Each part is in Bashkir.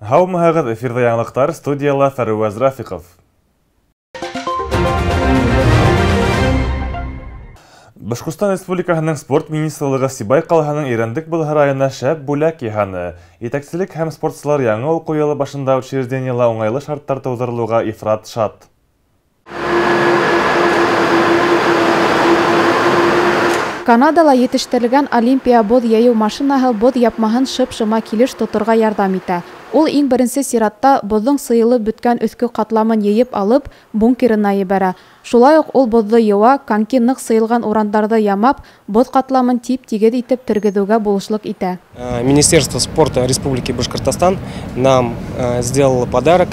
Һаумыһығыҙ, эфирҙа яңылыҡтар, студияла Фәруаз Рафиҡов. Башҡортостан Республикаһының спорт министрлығы Сибай ҡалаһының Ирәндек боҙ һарайына шәп бүләк яһаны. Етәкселек һәм спортсылар яңы уҡыу йылы башында учреждениела уңайлы шарттар тыуҙырылыуға ифрат шат. Канадала етештерелгән Олимпия боҙ йәйеү машинаһы боҙ япмаһын шып-шыма килеш тоторға ярҙам итә. Ул иң беренсе сиратта боҙҙоң сыйылып бөткән өҫкө ҡатламын йыйып алып, бункерына ебәрә. Шулай уҡ ул боҙҙо йыуа, коньки ныҡ сыйылған урандарҙы ямап, боҙ ҡатламын тип-тигеҙ итеп тергеҙеүгә булышлыҡ итә. Министерство спорта Республики Башкортостан нам сделало подарок.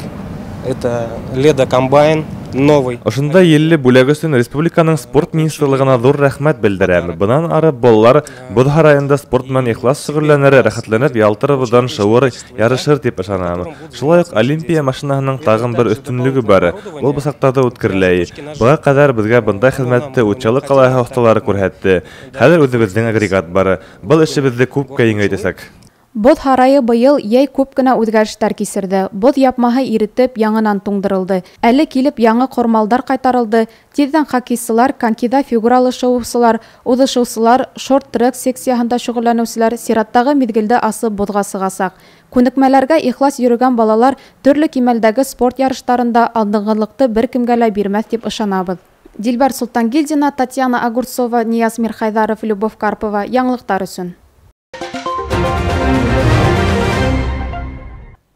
Это ледокомбайн новый. Ошондай елле бүләк өсөн республиканың спорт министрлығына ҙур рәхмәт белдерәм. Бынан ары балалар боҙ һарайында спорт менән ихлас шөғөлләнер, рәхәтләнеп ялтыр боҙҙан шыуыр, ярышыр тип ышанам. Шулай уҡ Олимпия машинаһының тағын бер өҫтөнлөгө бар. Ул бысаҡтарҙы үткерләй. Быға ҡәҙәр беҙгә бындай хеҙмәтте Учалы ҡалаһы оҫталары күрһәтте. Хәҙер үҙебеҙҙең агрегат бар. Был эшебеҙҙе күпкә еңеләйтәсәк. Боҙ һарайы быйыл йәй күп кенә үҙгәрештәр кисерҙе. Боҙ япмаһы иретеп, яңынан туңдырылды. Әле килеп яңы ҡормалдар ҡайтарылды. Тиҙҙән хоккейсылар, конькиҙа фигуралы шыуыусылар, уҙышыусылар, шорт-трек секцияһында шөғөлләнеүселәр сираттағы миҙгелде асып боҙға сығасаҡ. Күнекмәләргә ихлас йөрөгән балалар төрлө кимәлдәге спорт ярыштарында алдынғылыҡты бер кемгә лә бирмәҫ тип ышанабыҙ. Дилбәр Солтангилдина, Татьяна Огурцова, Нияз Мирхайҙаров, Любовь Карпова. Яңылыҡтар өсөн.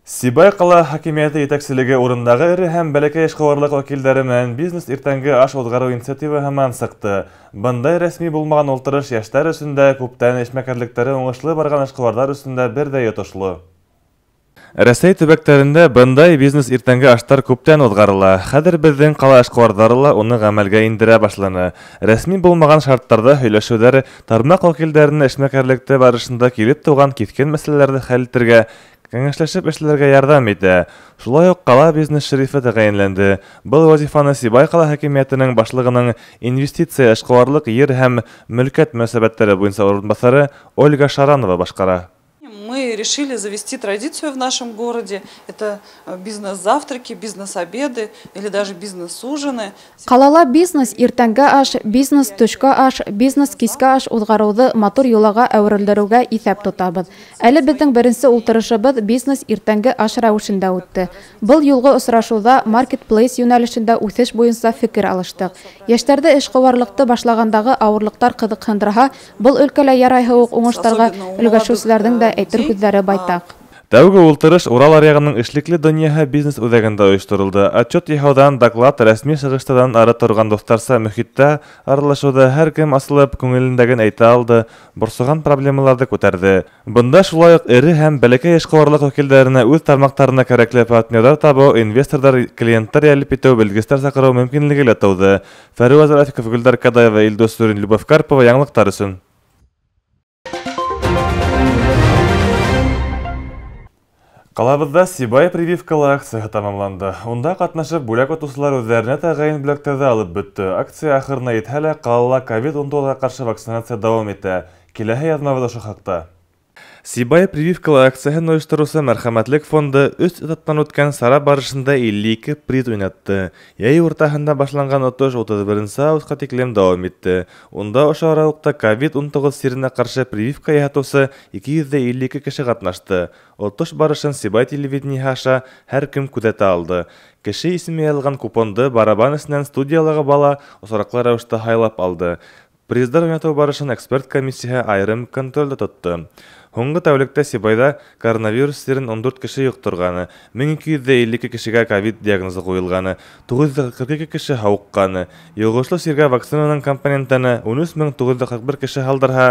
Сибай ҡала хакимиәте етәкселеге урындағы эре һәм бәләкәй эшҡыуарлыҡ вәкилдәре менән бизнес иртәнге аш уҙғарыу инициативаһы һыман сыҡты. Бындай рәсми булмаған ултырыш йәштәр өсөн дә, күптән эшмәкәрлектәре уңышлы барған эшҡыуарҙар өсөн дә берҙәй йотошло. Рәсәй төбәктәрендә бындай бизнес иртәнге аштар күптән уҙғарыла. Хәҙер беҙҙең ҡала эшҡыуарҙары ла уны ғәмәлгә индерә башланы. Рәсми булмаған шарттарҙа һөйләшеүҙәр тармаҡ вәкилдәренә эшмәкәрлекте барышында килеп тыуған киҫкен мәсьәләләрҙе хәл итергә, кәңәшләшеп эшләргә ярҙам итә. Шулай уҡ ҡала бизнес шерифы тәғәйенләнде. Был вазифаны Сибай ҡала хакимиәтенең башлығының инвестиция, эшҡыуарлыҡ, ер һәм мөлкәт мөнәсәбәттәре буйынса урынбаҫары Ольга Шаранова башҡара. Мы решили завести традицию в нашем городе. Это бизнес-завтраки, бизнес-обеды или даже бизнес-ужины. Ҡалала бизнес иртәнге аш, бизнес төшкө аш, бизнес киске аш уҙғарыуҙы матур йолаға әүерелдереүгә иҫәп тотабыҙ. Әле беҙҙең беренсе ултырышыбыҙ бизнес иртәнге аш рәүешендә үтте. Был юлғы осрашыуҙа маркетплейс йүнәлешендә үҫеш буйынса фекер алыштыҡ. Йәштәрҙе эшҡыуарлыҡты башлағандағы ауырлыҡтар ҡыҙыҡһындырһа, был өлкәлә ярайһы уҡ уңыштарға өлгәшеүселәрҙең дә әйтер һүҙҙәре байтаҡ. Тәүге ултырыш Урал аръяғының эшлекле донъяһы бизнес үҙәгендә ойошторолдо. Отчет яһауҙан, доклад, рәсми сығыштарҙан ары торған дуҫтарса мөхиттә аралашыуҙа һәр кем асылып күңелендәген әйтә алды, борсоған проблемаларҙы күтәрҙе. Бында шулай уҡ эре һәм бәләкәй эшҡыуарлыҡ вәкилдәренә үҙ тармаҡтарына кәрәкле партнерҙар табыу, инвесторҙар, клиенттар йәлеп итеү, белгестәр саҡырыу мөмкинлеге лә тыуҙы. Фәруаз Рафиҡов, Гөлдар Кадаева, Илдус Сурин, Любовь Карпова. Яңылыҡтар өсөн. Ҡалабыҙҙа Сибай прививкалы акцияһы тамамланды. Унда ҡатнашып бүләк отоусылар үҙҙәренә тәғәйен бүләктәрҙе алып бөттө. Акция ахырына етһә лә, ҡалала ковид-19-ға ҡаршы вакцинация дауам итә. Киләһе яҙмабыҙ ошо хаҡта. Сибай прививкалы акцияһын ойоштороусы Мәрхәмәтлек фонды 3 этаптан үткән сара барышында 52 приз уйнатты. Йәй уртаһында башланған отош 31 августҡа тиклем дауам итте. Унда ошо арауыҡта ковид-19 сиренә ҡаршы прививка яһатыусы 252 кеше ҡатнашты. Отош барышын Сибай телевидениеһы аша һәр кем күҙәтә алды. Кеше исеме яҙылған купонды барабан эсенән студиялағы бала осраҡлы рәүештә һайлап алды. Приздар уйнатыу барышын эксперт комиссияһы айырым контролдә тотто. Һуңғы тәүлектә Сибайҙа коронавирус сирен 14 кеше йоҡторғаны, 1252 кешегә ковид диагнозы ҡуйылғаны, 942 кеше һауыҡҡаны. Йоғошло сиргә вакцинаның компонентын 13941 кеше һалдырһа,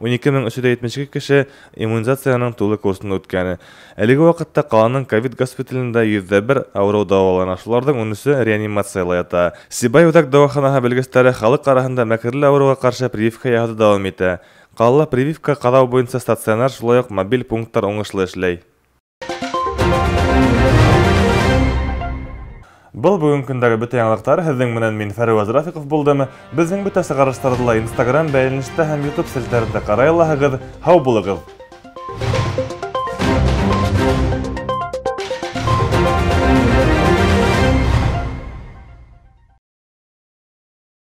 12372 кеше иммунизацияның тулы курсын үткәне. Әлеге ваҡытта ҡаланың ковид госпиталендә 101 ауырыу дауалана, шуларҙың 13-ө реанимацияла ята. Сибай үҙәк дауаханаһы белгестәре халыҡ араһында мәкерле ауырыуға ҡаршы прививка яһауҙы дауам итә. Ҡалала прививка ҡаҙау буйынса стационар, шулай уҡ мобиль пункттар уңышлы эшләй. Был бөгөн көндәге бөтә яңылыҡтар. Һеҙҙең менән мин Фәруаз Рафиҡов булдым. Беҙҙең бөтә сығарыштарҙы ла Instagram бәйләнештә һәм YouTube селтәрендә ҡарай алаһығыҙ. Һау булығыҙ!